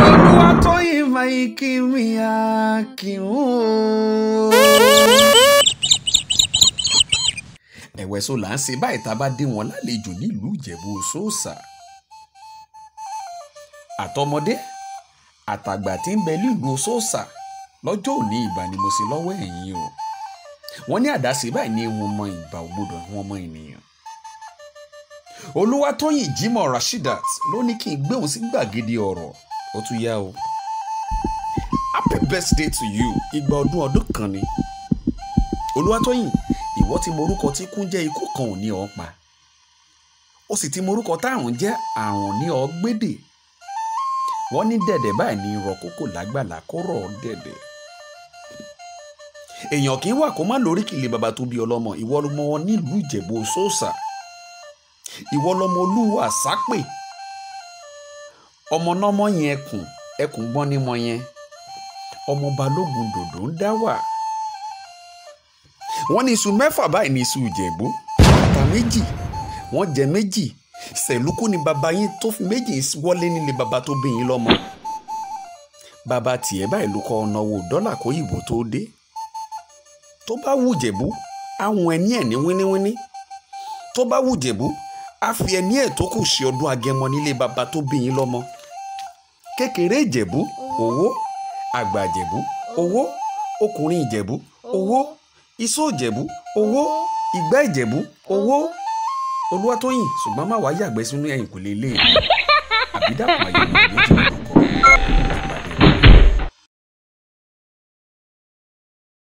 Olúwatóyìn máa kí mi àkìrún. Ẹ̀wẹ̀ so là ń ṣe báyìí tá a bá dé wọn lálejò nílùú Ìjẹ̀bú Òṣòòṣà. Àtọmọdé àtàgbà tí ń bẹ nílùú Òṣòòṣà lọ́jọ́ òní ìbà ni mo ṣe lọ́wọ́ ẹ̀yìn o. Wọ́n ní àdáṣe báyìí ní wọn mọ ìbà ògbódò wọn mọ ènìyàn. Olúwatóyìn Jimoh Rasheedat ló ní kí n gbé òun sí gbàgede ọ̀rọ̀ ó tún yá o. Happy birthday to you, ìgbà ọdún ọdún kan ni. Olúwatóyìn, ìwọ ti mọ orúkọ tí kún jẹ́ ikú kan ò ní ọ pa. Ó sì ti mọ orúkọ táàrùn jẹ́ àrùn ní ọ gbédè. Wọ́n ní dẹ̀dẹ̀ báyìí ní rọ kókò lágbàlá kó rọ̀ ọ́ dẹ̀dẹ̀. Èèyàn kì í wà kó má lóríkì lé baba tó bí ọlọ́mọ. Ìwọ lọmọ wọn nílùú Ìjẹ̀bú Òṣòòṣà. Ìwọ lọmọ Olúwa Sápè. Ọmọ nọ́mọ yẹn ẹkùn, ẹkùn gbọ́n ní mọ yẹn. Ọmọ Balógun dòdò ń dá wà. Wọ́n ní iṣu mẹ́fà báyìí ní iṣu Ìjẹ̀bú. Bàtà méjì, wọ́n jẹ méjì. Sẹ̀lúkú ni bàbá yín tó fi méjì wọlé nílé bàbá tó bí yín lọ́mọ. Bàbá tiẹ̀ báyìí ló kọ́ ọ̀nà owó dọ́là kó ìbò tó dé. Tó bá wù Ìjẹ̀bú, àwọn ẹni ẹ̀ ní wíníwíní. Tó bá wù Ìjẹ̀bú, á fi ẹni ẹ̀ tó kù ṣe ọdún agẹmọ nílé bàbá tó bí yín lọ́mọ. Kékeré Ìjẹ̀bú, owó. Àgbà Ìjẹ̀bú, owó. Ọkùnrin Ìjẹ̀bú, owó. Iṣó Ìjẹ̀bú, owó. Ìgbá Ìjẹ̀bú, owó. Olúwatóyìn, ṣùgbọ́n má wàá yàgbẹ́ sínú ẹ̀yìnkùlé ilé mi. Àbídàpọ̀ àyẹ̀wò méjì lórúkọ.